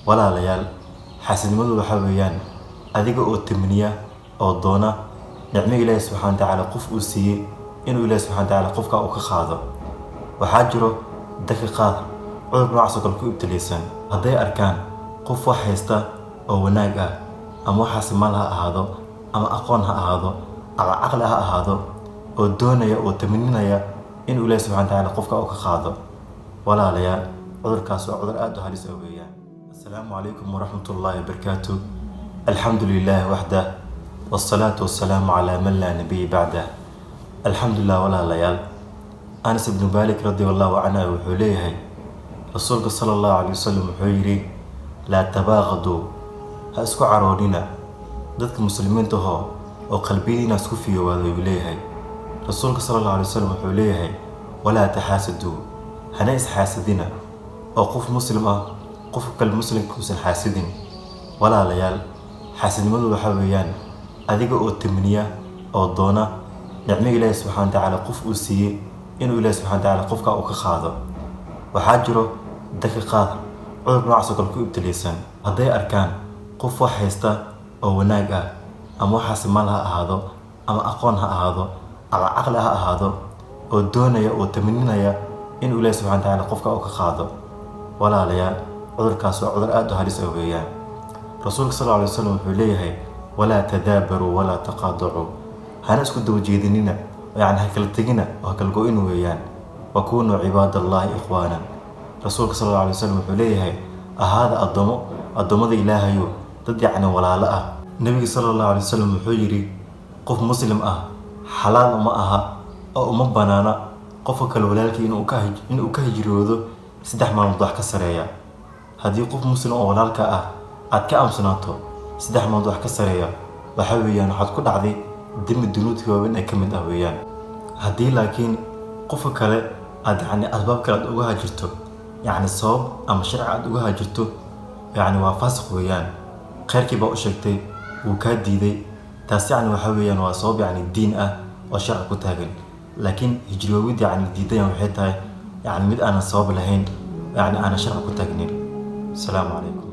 Walaalayaal, xaasidnimadu waxa weeyaan adiga oo tamaniya oo doona nicmo Ilaahay subxaana wa tacaala qof uu siiyey inuu Ilaahay subxaana wa tacaala qofka uu ka qaado. Waxaa jiro dadka qaar cudur noocaas oo kale ku ibtilaysan. Hadday arkaan qof wax haysta oo wanaag ah, ama waxaasi maal ha ahaado, ama aqoon ha ahaado, ama caqli ha ahaado, oo doonaya oo tamaninaya inuu Ilaahay subxaana wa tacaala qofka uu ka qaado. Walaalayaal, cudurkaas waa cudur aad u halis ah weeyaan. Assalaamu calaykum waraxmatullaahi wabarakaatu. Alxamdu lilaahi waxdah, wasalaatu wasalaamu calaa man laa nabiya bacdah. Alxamdulilah. Walaalayaal, Anas ibnu Maalik radi allahu canhu wuxuu leeyahay, Rasuulka sala allahu calay wasalam wuxuu yidhi: "Laa tabaaqaduu," ha isku caroonina dadka muslimiinta ahoo oo qalbiyadiina isku fiyoowaada, ayuu leeyahay Rasuulka sala allahu alay wasalam. Wuxuu leeyahay: "Walaa taxaasaduu," hana isxaasadina, oo qof muslim ah qofka kale muslimka uusan xaasidin. Walaalayaal, xaasidnimadu waxa weeyaan adiga oo tamaniya oo doona nicmo Ilaahay subxaana wa tacaala qof uu siiyey inuu Ilaahay subxaana wa tacaala qofka uu ka qaado. Waxaa jiro dadka qaar cudur noocaas oo kale ku ibtilaysan. Hadday arkaan qof wax haysta oo wanaag ah, ama waxaasi maal ha ahaado, ama aqoon ha ahaado, ama caqli ha ahaado, oo doonaya oo tamaninaya inuu Ilaahay subxaana wa tacaala qofka uu ka qaado. Walaalayaal, cudurkaas waa cudur aad u halis ah weeyaan. Rasuulka sal alla alay wasalam wuxuu leeyahay: "Walaa tadaabaruu walaa taqaadacuu," hana isku daba jeedinina, yacni ha kala tegina oo ha kala go-in weeyaan. "Wakunuu cibaadallahi ikhwaanan." Rasuulka sal alla alay wasalam wuxuu leeyahay: ahaada addoomo, addoommada Ilaahayo, dad yacni walaalo ah. Nebiga sala allahu alay wasalam wuxuu yidhi: qof muslim ah xalaal uma aha oo uma banaana qofka kale walaalkii inuu ka hijroodo 3 maalmood wax ka sareeya. Haddii qof muslim oo walaalka ah aad ka aamusanaato 3 maalmood wax ka sareeya, waxa weeyaan waxaad ku dhacday dembi dunuubta waaweyn ee ka mid ah weeyaan. Haddii laakiin qofka kale aad yacni asbaab kale aad uga hajirto, yacni sabab ama sharci aad uga hajirto, yacni waa faasiq weeyaan. Khayrkii baa u sheegtay, wuu kaa diiday, taas yacni waxa weeyaan waa sabab yacni diin ah oo sharci ku taagan. Laakiin hijroowid yacni diidayan waxay tahay yacni mid aanan sabab lahayn, yacni aanan sharci ku taagnin. Asalaamu calaykum.